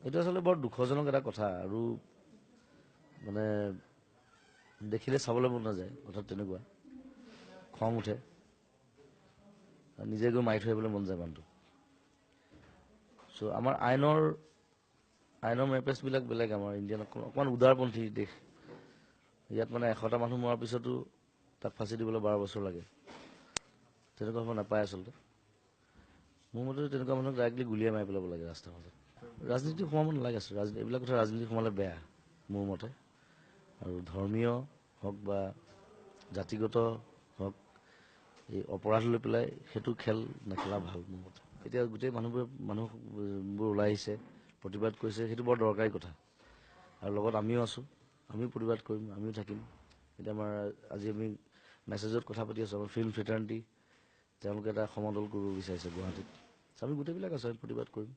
এইটো আচলতে বৰ দুখজনক এটা কথা আৰু মানে দেখিলে চাবলৈ মন নাযায়, কথাটো তেনেকুৱা খং উঠে, নিজে গৈ মাৰি থৈ আহিবলৈ মন যায় মানুহটো। চ' আমাৰ আইনৰ মেপেজবিলাক বেলেগ। আমাৰ ইণ্ডিয়ান অকণমান উদাৰপন্থী দেশ। ইয়াত মানে 100টা মানুহ মৰাৰ পিছতো তাক ফাঁচি দিবলৈ 12 বছৰ লাগে। তেনেকুৱা হ'ব নাপায় আচলতে। মোৰ মতে তেনেকুৱা মানুহক ডাইৰেক্টলি গুলীয়াই মাৰি পেলাব লাগে ৰাস্তাৰ মাজত। ৰাজনীতি সোমাব নালাগে আচলতে। এইবিলাক কথা ৰাজনীতি সোমালে বেয়া মোৰ মতে। আৰু ধৰ্মীয় হওক বা জাতিগত হওক, এই অপৰাধ লৈ পেলাই সেইটো খেল নেখেলা ভাল মোৰ মতে। এতিয়া গোটেই মানুহবোৰ ওলাই আহিছে, প্ৰতিবাদ কৰিছে, সেইটো বৰ দৰকাৰী কথা। আৰু লগত আমিও আছোঁ, আমিও প্ৰতিবাদ কৰিম, আমিও থাকিম। এতিয়া আমাৰ আজি আমি মেছেজত কথা পাতি আছোঁ, আমাৰ ফিল্ম ফ্ৰেটাৰ্নিটি তেওঁলোকে এটা সমদল কৰিব বিচাৰিছে গুৱাহাটীত। আমি গোটেইবিলাক আছোঁ, আমি প্ৰতিবাদ কৰিম।